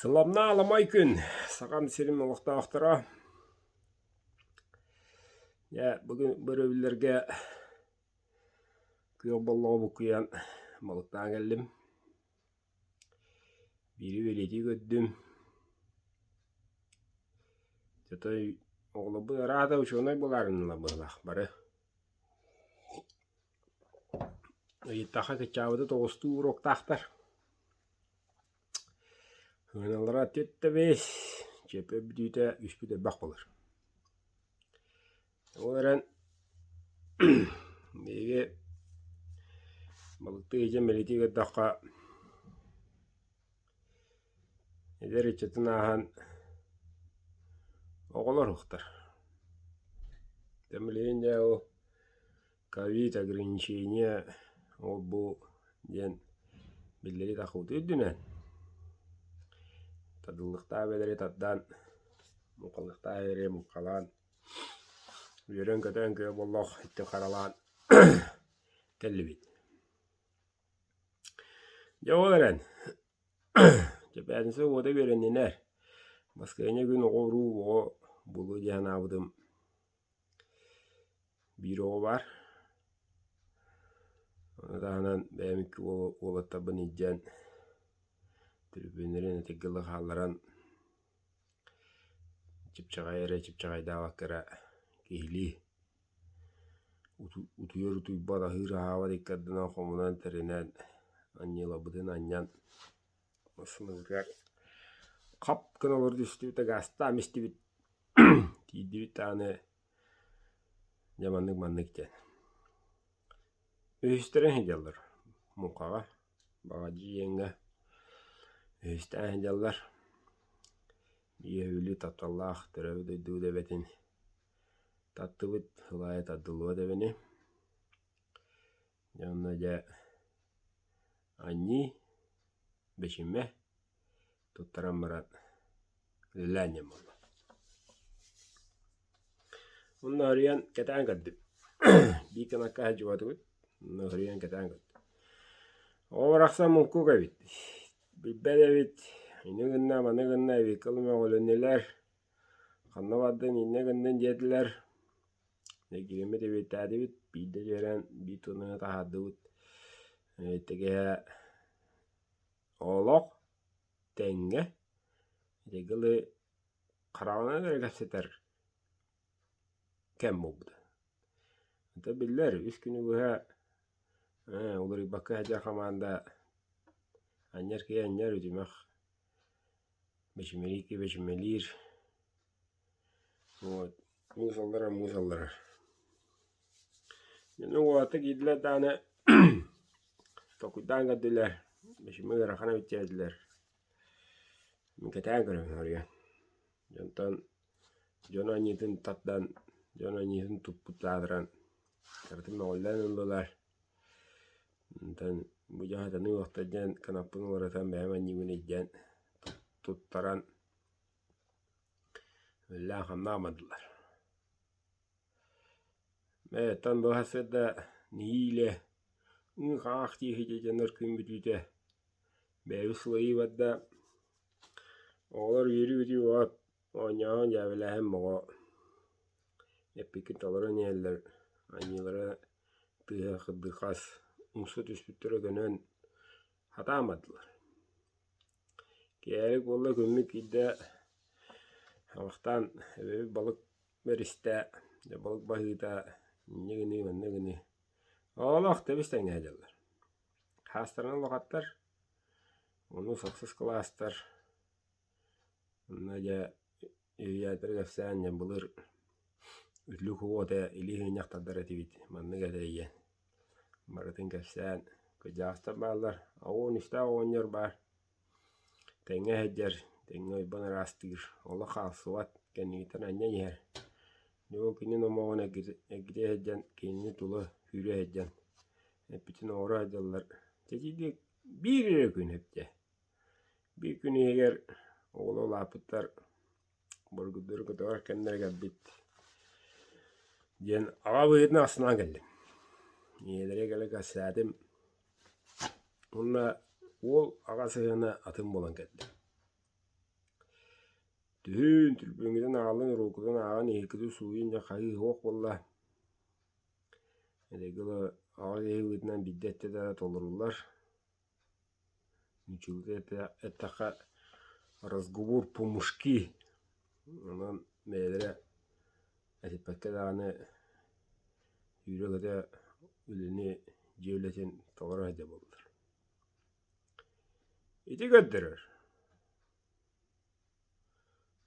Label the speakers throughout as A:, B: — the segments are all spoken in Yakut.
A: Сыламна аламай күн Сахам сирин олохтоохторо дьэ бүгүн бөрөбүллэргэ күөх боллоҕу буккуйан балыктаан кэллим. Биири бэлиэтии көрдүм. Отой оҕолорбут араата учуонай буолаарыннылар быһыылаах бары. Ыйыттахха кыччаабыты тоҕустуу уруоктаахтар. Сыаналара түөрт чиэппэ бүтүүтэ үспүт элбэх буолар. Ол эрэн биһиги балыктыы илдьэн бэлиэтии көрдөххө эдэр ыччатын ааһан оҕолор уһуктар. Билигин дьэ ол Ковид, ограничение ол-бу диэн биллэрии тахсыбыта үрдүнэн тардыллыахтаах эбэлэри тардан, муҥхалыахтаах эбэлэри муҥхалаан, үөрэн-көтөн күөх боллох икки харалаан кэллибит. Дьэ ол эрэн дьэ бээтинсэ уота үөрэннинэр, баскыһыанньа күн оҕо-уруу оҕо буолуо дии санаабытым Биир оҕо баар, ону таһынан бэйэм икки уолаттарбын илдьэн түрбүөннэрин этэргэ дылы хаалларан чыпчаҕай эрэ чыпчаҕайдаабакка эрэ киһилии утуйар утуйбат, аһыыр аһаабат икки ардынан хомунан тэринэн анньыыларбытын анньан массыынабытыгар хап гына олоро түстүбүт да гаастаан истибит тиийдибит даҕаны Дьэ маннык-маннык диэн. Үһүстэрин сылдьаллар муҥхаҕа, баҕадьы диэҥҥэ үһүстээн сылдьаллар. Ийэ тапталлаах төрөөбүт дойдубут эбэтин таттыбыт, сыл аайы тардыллыбат эбэни. Дьэ онно дьэ анньыы, бэчимэ туттаран баран үлэлээн диэн буолла. Онно арыйан кэтээн көрдүм. Биир кынакка сылдьыбатыбыт, онно арыйан кэтээн көрдүм. Оҕо барахсан муҥкук эбит, билбэт эбит, ини гынна, маны гынна, эбиэккэ мөҕүлүннүлэр, ханна бардын, иннэ гыннын диэтилэр. Киирэммит эбиэттээтибит, биирдэ түһэрэн биир тоннаны таһаардыбыт. Тэгэһэ олох тэҥҥэ итигилы хараҕынан эрэ кэпсэтэр кэм буолбута. Ата биллэр, үс күнү быһа ээ уларыйбакка сылдьар хамаанда анньар киһи анньар, үтүмэх бэчимэлиир киһи бэчимэлиир. Вот муус алларар муус алларар. Дьону уолаттар киирдилэр даҕаны толкуйдаан көрдүлэр, бэчимэ ыарахан эбит диэтилэр. Мин кэтээн көрөбүн соруйан. Дьонтон дьон анньыытын тардан, дьон анньыытын туппут аатыран, барытын мөҕүллэн ыллылар. Онтон бу дьон сатаныы уохтар диэн кынаппын уларытан бэйэм анньыыбын илдьэн туттаран үлэлээн-хамнаан бардылар. Оттон бу сарсыарда нэһиилэ ыы-хаах дии дьоннор күн бүтүүтэ бэйэбит сылайыы барда, оҕолор үөрүү-көтүү буолаат оонньоон, дьээбэлээһин бөҕө эппиккин толорон иһэллэр, анньыылара тыаһа кырдьаҕас умса түспүттэрэ көнөн хатаан бардылар. Киэһэлик буолла күммүт киирдэ, абахтаан эбэбит балык бэристэ, дьэ балык баһыыта инньэ гыныы манна гыныы Оолоох тэбис тэҥҥэ сылдьаллар. Хаастарынан улахаттар, онус ахсыс кылаастар Онно дьэ үһүйээтэр кэпсээн дьэ былыр үтүлүк уота илии сыгынньах тардар этибит маннык этэ диэн барытын кэпсээн кырдьаҕастар бааллар 13-тээх оҕонньор баар тэҥҥэ сылдьар тэҥҥэ ойбон ыраастыыр олох хаалсыбат кэннигиттэн анньан иһэр дьэ ол кини номоҕун эргитэ сылдьан кинини тула сүүрэ сылдьан эппитин оҥоро сылдьаллар дьэ итинник биир эрэ күн эбитэ Биир күн иһигэр оҕолор улааппыттар, боргуйдары көтөҕөр кэмнэрэ кэлбит диэн аҕа быһыытынан астынан кэллим. Ийэлэрэ кэлэ кэпсээтим уонна уол аҕа сыһыана атын буолан кэллэ. Түһүүн, түрбүҥҥүтүн аҕалын, уруоккутун ааҕан иһиккитин сууйун дьэ хайыы суох буолла. Эрэйгэ ыла аҕа киһи быһыытынан биирдэ эттэ да толоруллар. Нууччалыы эттэххэ разговор по-мужски. Онон бэйэлэрэ этиппэккэ даҕаны сүүрэ-көтө үлэни, дьиэ үлэтин толоро сылдьар буоллулар. Ити көрдөрөр.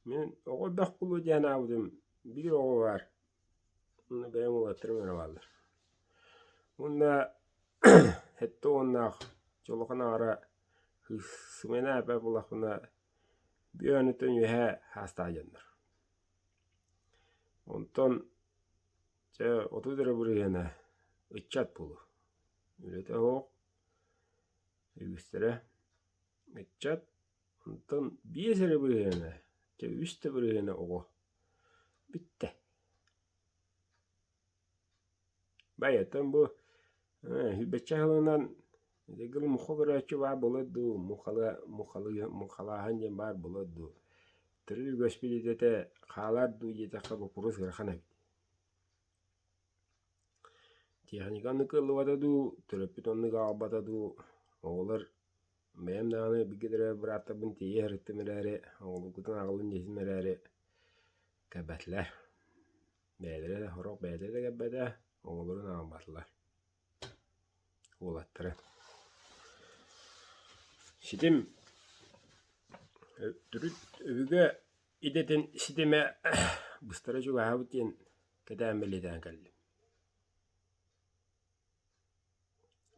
A: Мин оҕо элбэх буолуо диэн аабытым, биир оҕо баар, уонна бэйэм уолаттарым эрэ бааллар. Уонна сэттэ уоннаах дьолухан аҕара сымыйаны ааппат буоллахпына, бүө оонньуттан үөһэ саастаах дьоннор. Онтон чэ 30 эрэ бырыһыана ыччат буолуо. Үлэтэ суох, үгүстэрэ ыччат Онтон биэс эрэ бырыһыана, чэ үс да бырыһыана оҕо бүттэ. Байаттан бу сүүрбэччэ сылынан дьэ муха көрөөччү баар буолар дуу, мухала мухалааһын диэн баар буолар дуу, төрүт үгэспит идэтэ хаалар дуу диэтэххэ боппуруос ыарахан эбит. Техника оннук кыаллыбата дуу, төрөппүт оннук аҕалбата дуу, оҕолор Бэйэм даҕаны бииргэ төрөөбүт бырааттарбын тиийэ сырыттым эрээри, оҕолоргутун аҕалын дьиэтин эрээри кэлбэтилэр. Бэйэлэрэ да сорох бэйэтэ да кэлбэтэ, оҕолорун аҕалбатылар уолаттары. Ситим төрүт өбүгэ идэтин ситимэ быстара чугаһаабыт диэн кэтээн бэлиэтээн кэллим.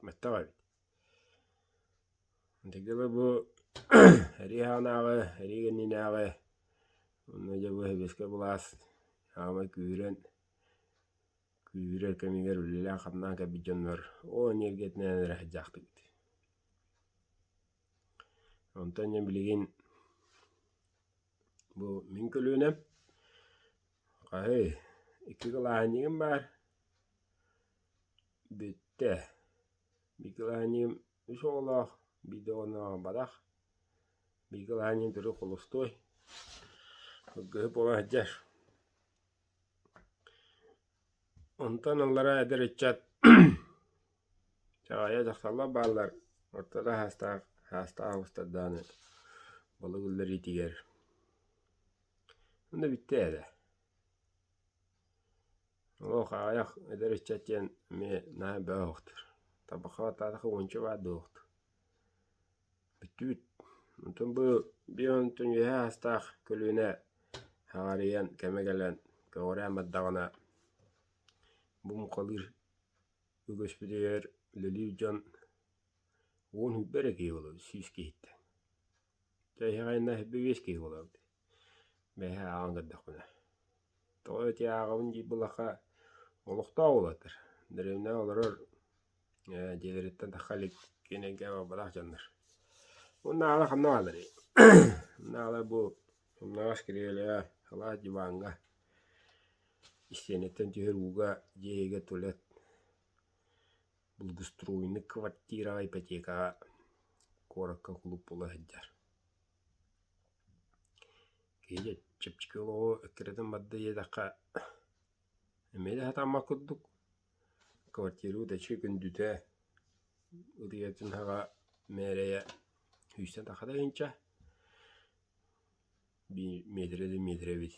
A: Маттах эбит. Итигилэ бу эрии аҕынааҕы, эрии кэннинээҕи онно дьэ бу сэбиэскэй былаас аамай күүһүрэн күүһүрэр кэмигэр үлэлээн-хамнаан кэлбит дьоннор оо эниэргиэтинэн эрэ сылдьаахтыыбыт. Онтон дьэ билигин бу мин көлүөнэм хаһый икки кылааһынньыгым баар Бүттэ. Микеланьем үс оҕолоох, биирдэ оҕоноох бадах. Микеланьем төрүт холостуой, кыргыһы буола сылдьар. Онтон аллара эдэр ыччат чаҕайа дьахталлар бааллар, ортото саастаах саастаах оҕустардааны балык үллэриитигэр. Онно бүттэ эрэ. Олох аҕыйах эдэр ыччат диэн эмиэ наһаа бөҕө оһохтор. Табахха баттаатахха уонча баар буолуохтур. Бүттүбүт. Онтон бу биир онтон үөһээ аастаах көлүөнэ хаҕарыйан кэмэ кэлэн көҕүрээн бардаҕына бу муҥхалыыр үгэспитигэр үлэлиир дьон 10 сүүрбэ эрэ киһи буолабыт 100 киһиттэн. Чэ эһиэхэ биэс киһи буолабыт. Бэйэ ааҕан көрдөхпүнэ. Тоҕо ити ааҕабын диир буоллахха, олохтоох уолаттар, дэриэбинэҕэ олорор дьиэлэриттэн тахха илик киэн эйгэҕэ барбатах дьоннор. Уонна аала ханна баалларый? Уонна аала бу умнаҕас кириэлэҕэ, сылаас диваҥҥа, истиэнэттэн түһэр ууга дьиэ иһигэр туалет, благоустроенный квартираҕа, ипотекаҕа куоракка кулууп буола сылдьар. Киһи чэпчэки олоҕу эккирэтэн барда диэтэххэ, эмиэ да сатаммат курдук. Квартира эчи күндүтэ, ытыйатын саҕа мээрэйэ сүүстэн тахса да иһинчэ, биир миэтэрэ да миэтэрэ эбит.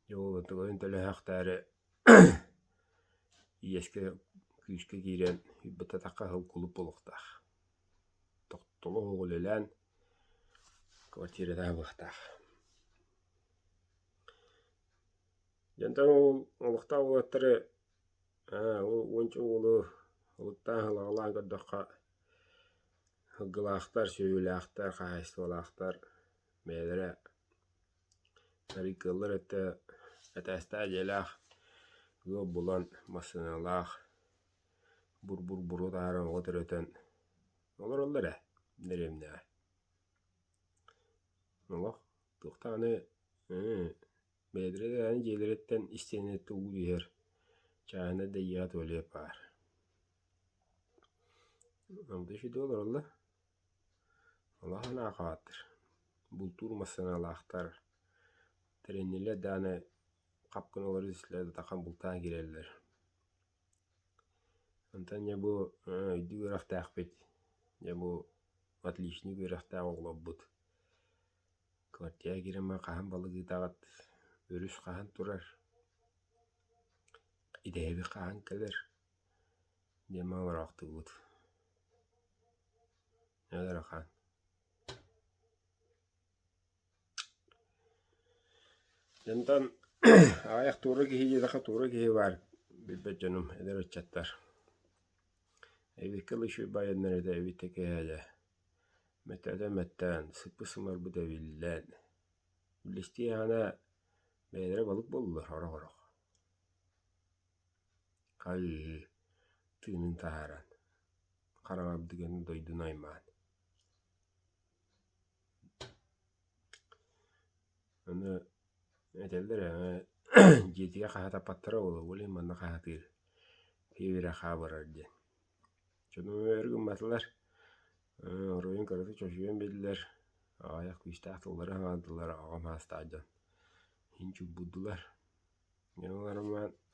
A: Дьэ ол онтукайын төлөһөөхтөөрү иэскэ күүскэ киирэн ыйбатахха сыл кулуп буолуохтаах. Тохтоло суох үлэлээн квартирата аһылыахтаах. Дьонтон ол олохтоох уолаттары ол уонча уолу олуттаан сылаҕалаан көрдөххө сылгылаахтар, сүөһүлээхтэр, хаһаайыстыбалаахтар бэйэлэрэ арыый кыаллар өттө этээстээх дьиэлээх ыал булан массыыналаах бур-бур буруо таһааран оҕо төрөтөн олороллор ээ дэриэбинэҕэ. Олох туох даҕаны бэйэлэрэ даҕаны дьиэлэриттэн истиэнэттэн уу түһэр, чааһынай да дьиэҕэ туалет баар. Онто үчүгэй олороллор. Олох санаа хаалаттар. Бултуур массыыналаахтар, тэриннилэр даҕаны хап гына олорор истилэр да тахан бултаан киирэллэр. Онтон дьэ бу өйдүү үөрэхтээхпит, дьэ бу отличник үөрэхтээх оҕолорбут квартира киирэн баран хаһан балык ыытаҕыт, өрүс хаһан турар, идэһэбит хаһан кэлэр диэн маҥыраахтыыбыт. Ыарахан. Онтон аҕыйах туора киһи диэтэххэ туора киһи баар билбэт дьонум эдэр ыччаттар. Эбиккэ үчүгэй байаннар этэ эбит да киэһэ мөттөөтөн мөттөөн сыппыт-сымарбыт эбиллэн үллэстии аҕана бэйэлэрэ балык буоллулар сорох-сорох. Хайыы тыынын таһааран хараҥардыгын дойдуну аймаан. Аны этэллэр ээ дьиэтигэр хаһыатаппаттара буолуо, ол иһин манна хаһыатыыр киһи хааларар диэн. Дьонум өр гымматылар, оройун кыратык чочуйан биллэр, аҕыйах күүстээх тыллары саҥардылар, аҕам саастаах дьон иһин чугуйдулар.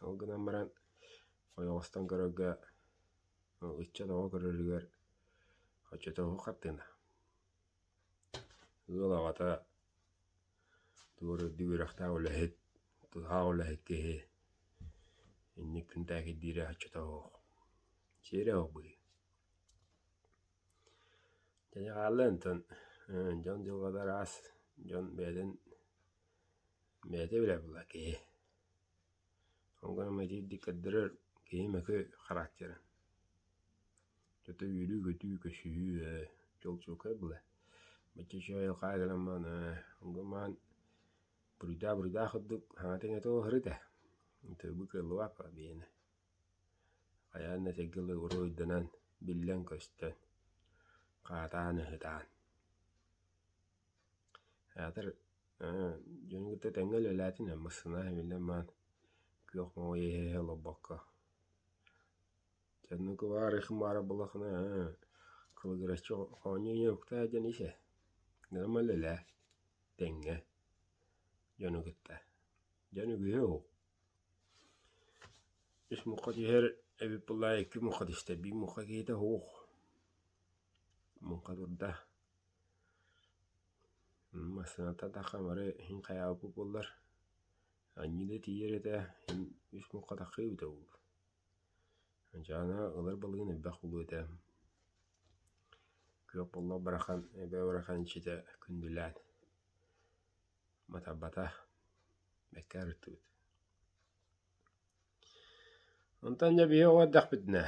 A: Ол гынан баран ойоҕостон көрөргө ыччат оҕо көрөрүгэр оччотооҕу хартыына. Ыал аҕата туох эрэ үрдүк үөрэхтээх үлэһит, тутаах үлэһит киһи инник күнтээкэйдиирэ оччотооҕу сиэрэ суох быһыы. Дьэ хаалла онтон дьон дьылҕата араас, дьон бэйэтин бэйэтэ билэр буолла киһи. Ол гынан итирдик көрдөрөр киһи мөкү характерын. Чөтө үөрүү-көтүү, көсүһүү ээ, дьол-чуолкай буолар. Бачча үчүгэй айылҕа гынан баран ээ, онго-маан буруйдаах-буруйдаах курдук саҥата-иҥэтэ уһарыт ээ. Тылбыт кыаллыбат биһиэнэ. Хайаан да сиргэ уруйданан, биллэн-көстөн, хаатаан-ыһытаан. Аатар дьону кытта тэҥҥэ үлэлээтин ээ, массыына биллэн баран күөх моҕой иһэ-иһэ олорбокко. Дьоннорго баар баара буоллаххына ээ, кылыгыраччы оонньуу уйуктаа диэн ис ээ, гынан үлэлээ тэҥҥэ дьону кытта. Дьон үгүһэ уһук. Үс муҥха түһэр эбит буоллаҕа икки муҥха түстэ, биир муҥха киһитэ уһук. Муҥха турда. Массыыната тахсан бары иһин хайаабыт буоллар, анньыы да тиийэр этэ, үс муҥха тахсыы эбитэ буолуо. Дьаана ылар балыгын элбэх буолуо этэ. Күөх боллох барахан, эбэ барахан иччитэ күндүлээн матарбата, бэккэ арыттыбыт. Онтон дьэ биһиги оҕо эрдэхпитинэ,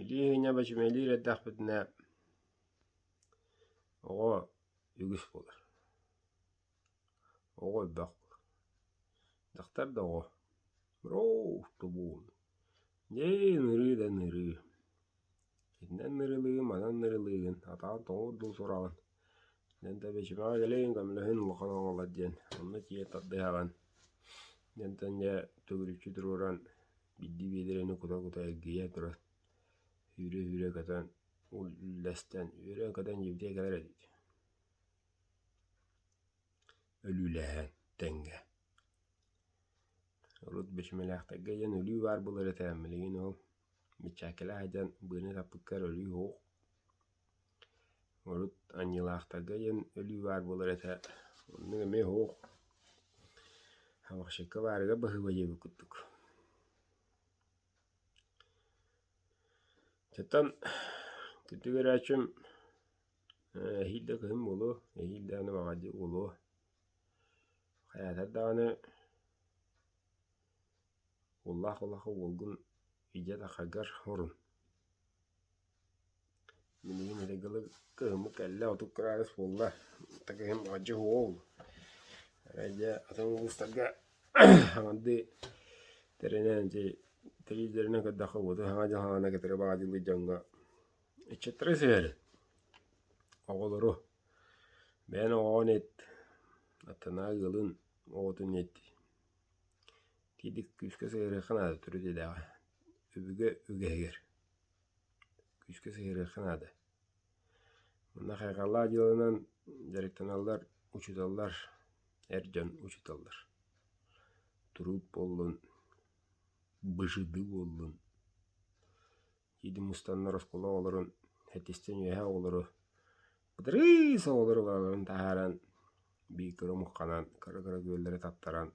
A: илии иһинэ бэчимэлиир эрдэхпитинэ оҕо үгүс буолар. Оҕо элбэх буолар. Дьахтар да оҕо. Дьэ нырыы да нырыы. Итинэн нырылыыгын, манан нырылыыгын, атаҕын тоҕо урдуу сураҕын. Дьэ бэчимэҕэ кэлэйин көмөлөһүн улахан оҕолор диэн онно тиийэ тардыһаҕын. Дьэнтэн дьэ төгүрүччү туруоран биирдии биэдэрэни кута-кута эргийэ турар. Сүүрэ-сүүрэ көтөн үллэстэн үөрэн-көтөн дьиэбитигэр кэлэр этибит. Өлүүлэһэн тэҥҥэ. Урут бэчимэлээхтэргэ диэн өлүү баар буолар этэ, билигин ол бэчээккэлээх сылдьан быаны таппыккар өлүү суох. Урут анньыылаахтарга диэн өлүү баар буолар этэ, оннук эмиэ суох. Хабахсыкка баарыгар баһыыба диэбит курдук. Оттон күндү көрөөччүм эһиил да кыһын буолуо, эһиил даҕаны баҕадьы буолуо. Хайаатар даҕаны уоллаах улахан уолгун илдьэ таххаргар орун. Билигин ытыгылы кыһыммыт кэллэ, 30 кыраадыс буолла, кыһын баҕадьы уол. Арай дьэ атын улуустарга хаҥардыы тэринэн ити телевизорынан көрдөххө уоту саҥа дьыл саҕана кытары баҕадьылыыр дьоҥҥо ыччаттары сыһыары оҕолору бэйэн оҕоҕун ит аттынааҕы ыалын оҕотун ит итиитик күүскэ сыһыарыахха наада төрүт идэҕэ өбүгэ үгэһигэр күүскэ сыһыарыахха наада. Манна хайҕаллаах дьыаланан дьарыктаналлар. учууталлар, эр дьон учууталлар туруут буоллун, быжыды буоллун, Иди мустаннар оскуола оҕолорун сэттистэн үөһэ оҕолору бытырыыс оҕолору барыларын таһааран биир кыра мухханан кыра-кыра күөллэри таттаран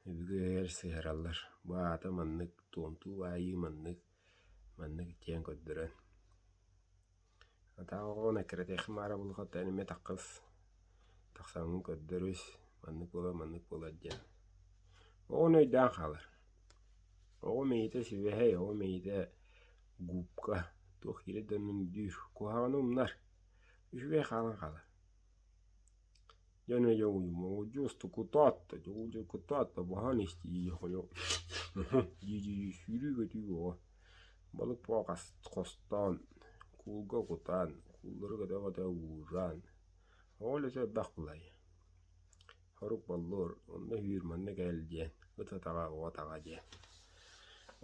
A: өбүгэ үөһүгэр сыһыараллар. Бу аата маннык туомтуу баайыы маннык маннык диэн көрдөрөн. Атаах оҕону эккирэтиэххин баара буолуоххуттан эмиэ таххыс тахсаҥҥын көрдөрүс маннык буолар маннык буолар диэн. Оҕону өйдөөн хаалар. Оҕо мэйиитэ сибиэһэй, оҕо мэйиитэ губка, туох киирэр да оннун өйдүүр, куһаҕаны умнар, үчүгэй хаалан хаалар. Дьон дьэ кутаат кутаат баһан истии дии-дии сүүрүү-көтүү оҕо балык буола хостоон куулга кутаан кууллары көтө-көтө ууран оҕо үлэтэ элбэх былай Хорук боллуур, онно үүр, манна кэл диэн, ыт атаҕа, оҕо атаҕа диэн.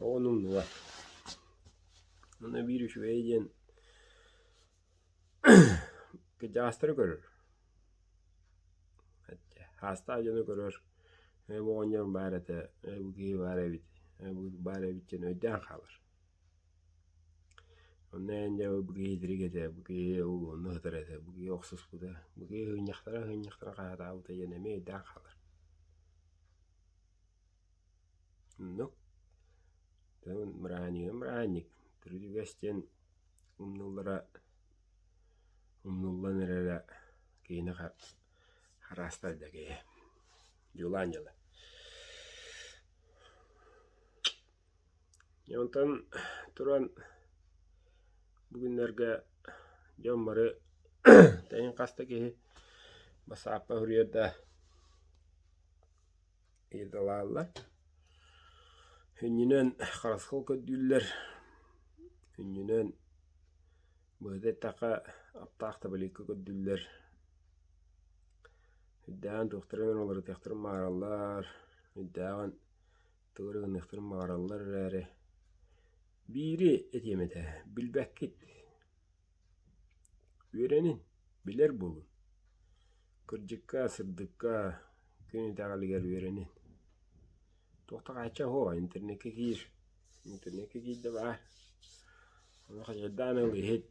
A: Оҕону умнубат. Онно биир үчүгэйэ диэн кырдьаҕастары көрөр. Хаастаах дьону көрөр, ээ бу оҕонньор баар этэ, ээ бу киһи баар эбит, ээ бу баар эбит диэн өйдөөн хаалар. Онно эн дьэ бу киһи итирик этэ, бу киһи онно сытар этэ, бу киһи охсуспута, бу киһи ыһынньахтара ыһынньахтара хаһыытаабыта диэн эмиэ өйдөөн хаалар. Оннук. Бырааһынньыгын бырааһынньык, төрүт үгэс диэн умнуллара умнуллан эрэрэ киһини хараастар да киһи. Дьулаан дьыла. Онтон туран бу күннэргэ дьон бары тэҥин хас да киһи бассаапка суруйар да ыйыталааллар. Сүнньүнэн харысхал көрдүүллэр, сүнньүнэн быһыта эттэххэ аптаах таблетка көрдүүллэр. Үрдээҕин туохтарын уларытыахтарын баҕараллар, үрдээҕин Тугу эрэ гыныахтарын баҕараллар эрээри, биири этиэм этэ, билбэккит. Үөрэнин, билэр буолун. Кырдьыкка, сырдыкка, күн итэҕэлигэр үөрэнин. Туох да хааччах суох, интернеккэ киир, интернеккэ киирдэ баар. Ону хачайдаан ыл иһит,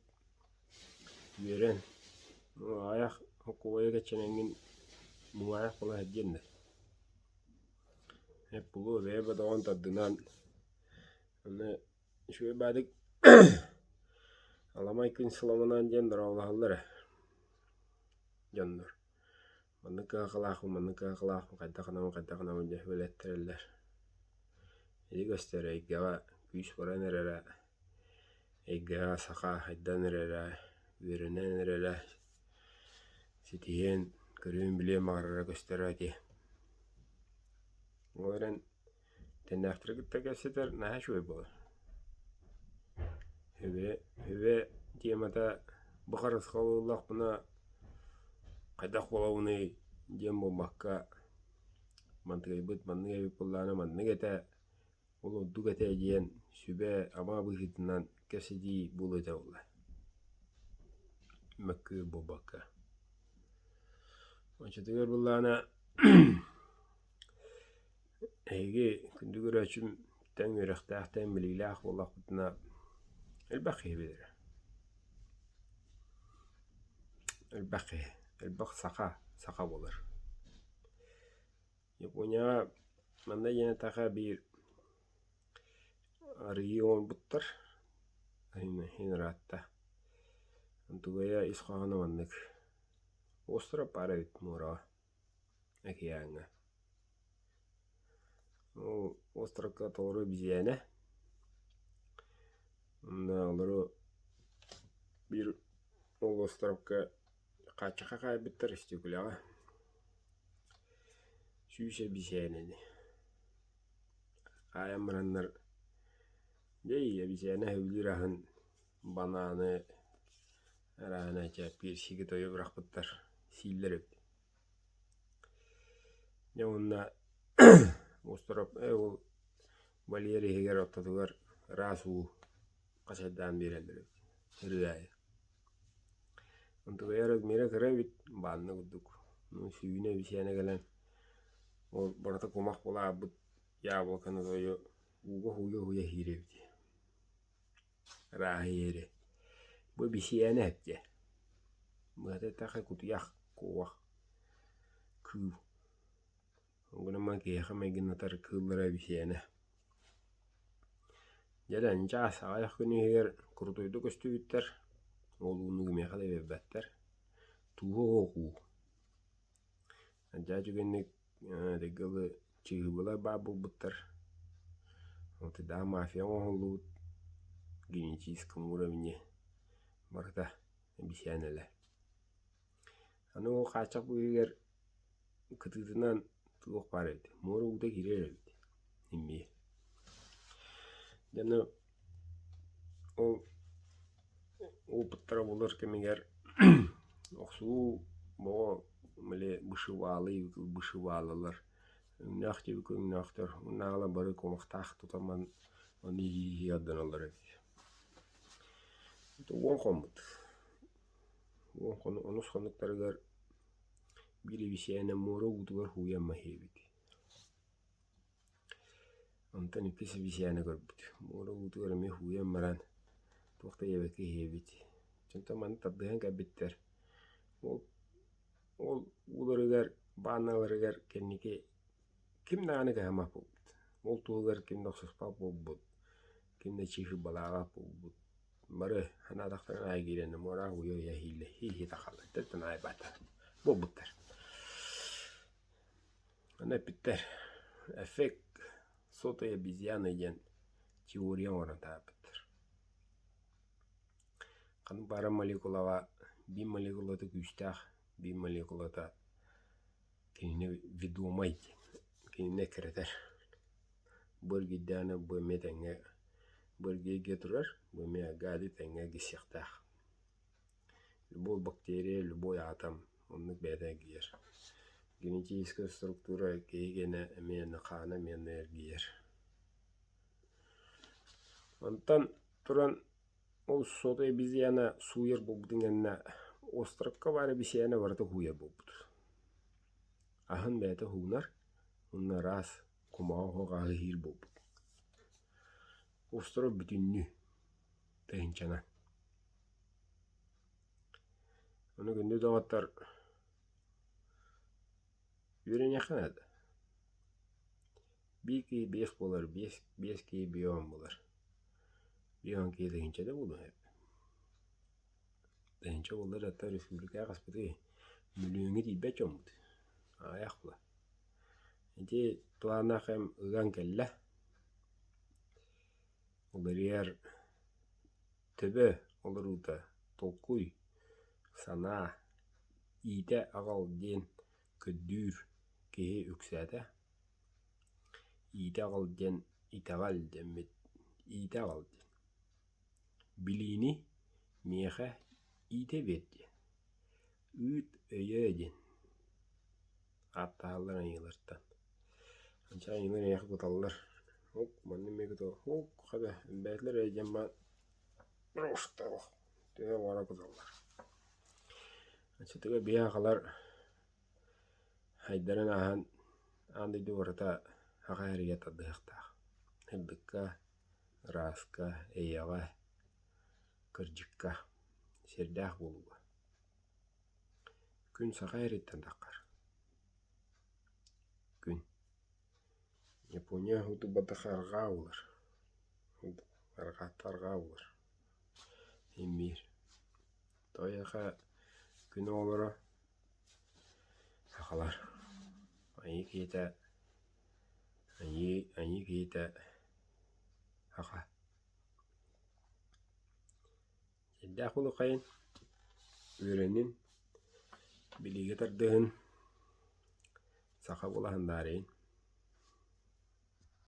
A: үөрэн. Аҕыйах холкуобайы кэччэнэҥҥин муҥаайах буола сылдьыаннар. Эп булуо бэйэ бодоҕун тардынан аны үчүгэй баадык аламай күн сыламынан диэн дорооболоһоллор ээ дьоннор маннык кыһалҕалаахпын маннык кыһалҕалаахпын хайдах гынабын хайдах гынабын диэн сүбэлэттэрэллэр ити көстөр эйгэҕэ күүс баран эрэрэ эйгэҕэ саха сайдан эрэрэ үөрэнэн эрэрэ ситиһиэн, көрүөн-билиэн баҕарара көстөрө ити. Ол эрэн тэннээхтэри кытта кэпсэтэр наһаа үчүгэй буолар. Үбэ, үбэ темата бу харысхал ыллахпына хайдах буолабыный диэн буолбакка мантыгайбыт маннык эбит буоллаҕына маннык этэ Ол ордук этэ диэн сүбэ-ама быһыытынан кэпсэтии буолуо этэ буолла Мөккүөр буолбакка. Оччотугар буоллаҕына эһиги күндү көрөөччүм тэҥ үөрэхтээх, тэҥ билиилээх буоллахпытына элбэх киһи билэрэ. Элбэх киһи, элбэх саха, саха буолар. Японияҕа манна диэн эттэххэ биир арыйыы оҥорбуттар иһин ыраатта. Онтугайа ис хоһооно маннык остров баар эбит муораҕа океаҥҥа. Ол островка толору обезьяна. Онно олору биир ол островка хааччахха хаайбыттар стеклоҕа. Сүүс эбисээнэни хаайан бараннар дьэ эбисээнэ сөбүлүүр аһын банааны арааһына чэ персиги тойо бырахпыттар сииллэр эбит. Дьэ уонна Остроп ээ ол вольер иһигэр ортотугар ыраас уу хачайдаан биэрэллэр эбит ырыа аайы. Онтугайар мира кыра эбит, баанна курдук. Сүүнэ эбисиэнэ кэлэн ол барыта кумах булаабыт яблоканы тойу ууга уһуйа-уһуйа иһиир эбит Ырааһы иһиэри. Бу эбисиэнэ эбит дии. Быһата эттэххэ кутуйах, куобах, кыыл. Ол гынан баран киһиэхэ майгыннатар кыыллара эбисиэнэ. Дьэ эрэ чаас аҕыйах күн иһигэр курутуйдук көстүбүттэр, ол ууну кимиэхэ да биэрбэттэр. Тууһу оһох уу. Дьэ үчүгэйдик дылы чыыһыбалар баар буолбуттар. Вот да мафия оҥоһуллубут генетическом уровне барыта эбисиэнэлэр. Аны ол хааччах быыһыгар кытыытынан туох баар эбит, муора уута киирэр эбит эмиэ. Дьэ ону ол опыттара буолар кэмигэр охсуһуу бөҕө били вышивалы вышивалылар өҥнөөх диэбиккэ өҥнөөхтөр уоннааҕылар бары кумахтаах тутан ону иһии ордоноллор эбит. Уон хоммут. Уон хонук онус хонуктарыгар биир эбисиэнэ муора уутугар һууйан маһыы эбит. Онтон иккис эбисиэнэ көрбүт. Муора уутугар эмиэ һууйан баран туох да диэбэккэ иһиэбит. Онтон маны тардыһан кэлбиттэр. Ол ол ууларыгар баанналарыгар кэнники ким даҕаны кыһаммат буолбут. Ол туһугар ким да охсуспат буолбут, ким да чыыһырбалаабат буолбут. Бары санаатахтарын аайы киирэн муораах уйа-уйа иһиилэ иһии тахаллар аайбаттар буолбуттар. Аны эппиттэр эффект сотой обезьяны диэн теория оҥорон таһаарбыттар. Ханнык баара молекулаҕа биир молекулата күүстээх, биир молекулата кинини ведомай диэн кинини эккирэтэр. Бу эргийдэҕинэ бу эмиэ тэҥҥэ бу эргийэргэ турар, бу эмиэ гады тэҥҥэ эргийсиэхтээх. Любой бактерия, любой атом оннук бэйэтэ эргийэр. Генетическая структура киһи генэ эмиэ хаана эмиэ онно эргийэр. Онтон туран ол сотовай обезьяна сууйар буолбутун кэннэ островка баар обезьяна барыта һууйар буолбут. Аһын бэйэтэ һуунар уонна ыраас кумаҕы оһох аһы иһиир буолбут. Остров бүтүннүү тыһыынчанан. Ону күндү доҕоттор үөрэниэххэ наада. Биир киһи биэс буолар, биэс, биэс киһи биэс буолар. Биэс киһи тыһыынча да буолуон сөп. Тыһыынча буоллар ата республикаҕа хаспытый мөлүйүөҥҥэ тиийбэт дьоммут. Аҕыйах буолар. Ити планнаах эм ыган кэллэ. Уларыйар төбө олоруута толкуй, санаа, иитэ аҕал диэн көрдүүр киһи үксээтэ. Иитэ аҕал диэн итэҕэл дэммит иитэ аҕал диэн. Билиини миэхэ иитэ биэр диэн. Ыыт өйөө диэн ааттаһаллар айыылартан. Ончу айыылар эйиэхэ куталлар. Ок манна эмиэ кутал ок хата элбээтилэр ээ диэн баран төһө баҕарар куталлар. Оччотугар биһи сахалар хайдарын ааһан аан дойду барыта саха сиригэр тардыһыахтаах. Сырдыкка, ырааска, эйэҕэ, кырдьыкка, сиэрдээх буолууга. Күн саха сириттэн таххар. Күн. Япония утуйбатах арҕаа буолар. Арҕаатта арҕаа буолар. Имиир. Тоҕо күн оҕолоро сахалар. Айыы киһитэ айыы, айыы киһитэ саха. Сирдээх улахайын, үөрэнин, билиигэ тардыһын, саха буолаһын даарыйын.